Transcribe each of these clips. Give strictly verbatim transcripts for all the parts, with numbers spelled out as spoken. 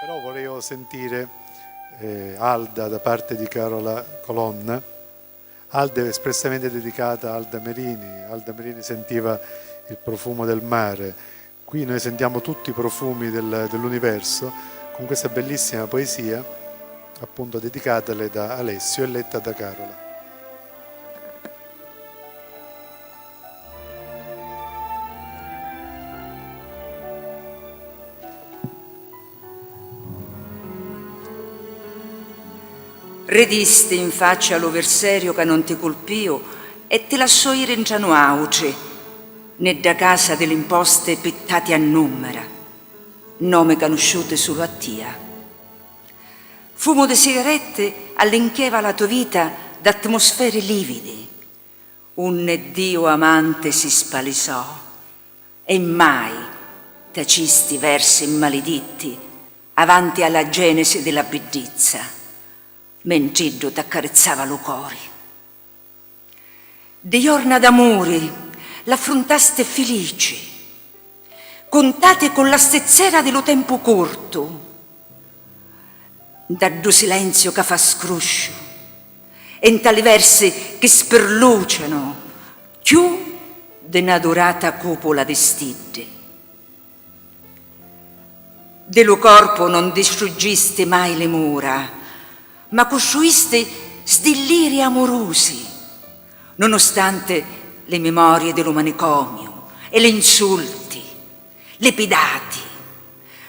Però vorrei sentire, eh, Alda da parte di Carola Colonna. Alda è espressamente dedicata a Alda Merini. Alda Merini sentiva il profumo del mare. Qui noi sentiamo tutti i profumi del, dell'universo con questa bellissima poesia, appunto dedicatale da Alessio e letta da Carola. Ridisti in facci a lu virseriu ca non ti culpiu e ti lassò iri ntra nuautri, ni dda casa di l'imposti pittati a nummira, nomi canusciuti sulu a tia. Fumu di sigaretti allincheva la to vita d'atmosferi lividi, unni Diu amanti si spalisò e mai tacisti versi maliditti avanti a la genesi di la biddizza, mentriddu t'accarizzava lu cori. Di jorna d'amuri l'affruntasti filici, cuntati cu la stizzera di lu tempu curtu, nta ddu silenziu ca fa scrusciu e nta li versi chi spirlucianu cchiù di na durata cupula di stiddi. Di lu corpu non distruggisti mai li mura, ma custruisti stilliri amurusi, nunustanti li mimòrii di lu manicomiu e l'insulti, li pidati,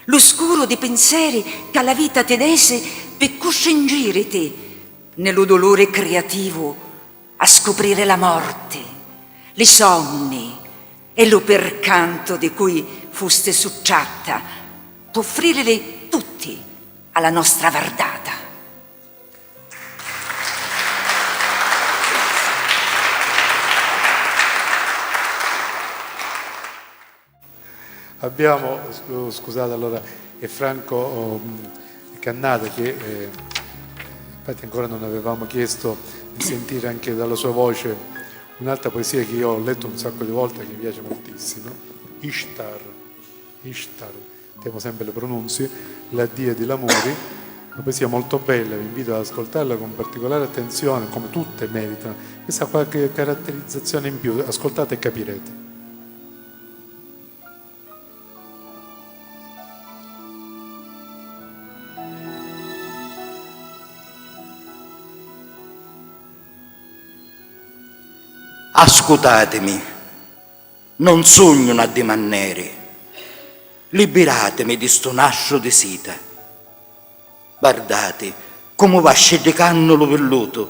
lu scuru di pinseri ca la vita ti desi pi custringiriti, ni lu duluri criativu, a scupriri la morti, li sonni e lu pircantu di cui fusti suttratta, p'uffririli tutti a la nostra vardata. Abbiamo, scu-, scusate, allora, è Franco, um, Cannata che, eh, infatti ancora non avevamo chiesto di sentire anche dalla sua voce un'altra poesia che io ho letto un sacco di volte, che mi piace moltissimo, Ishtar. Ishtar, temo sempre le pronunzie, la dia di l'amori, una poesia molto bella, vi invito ad ascoltarla con particolare attenzione, come tutte meritano. Questa ha qualche caratterizzazione in più, ascoltate e capirete. Ascutatimi, non sugnu n'addimanneri, libbiratimi di stu nastru di sita. Vardati comu va sciddicannu lu villutu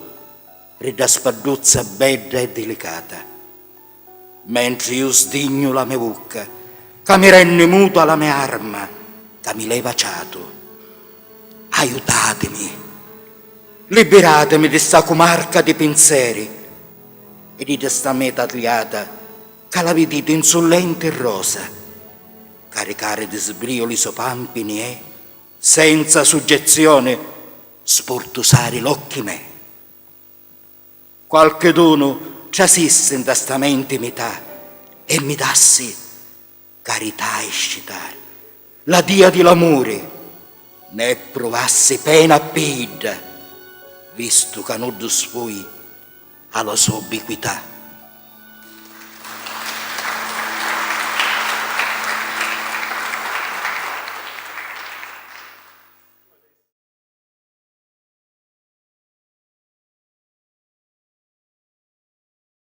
ri dda spadduzza bedda e dilicata, mentri iu sdignu la me vucca ca mi renni muta, la me arma ca mi leva ciatu. Aiutatimi, libbiratimi di sta cumarca di pinseri e di sta me tagliata ca la viditi insullenti e rosa, caricari di sbriu li so pampini e, senza suggezioni, spurtusari l'occhi me. Qualchidunu trasissi nta sta menti mità e mi dassi carità e scità, la dia di l'amuri, ne pruvassi pena pi idda, vistu ca nuddu sfui a la so ubiquità.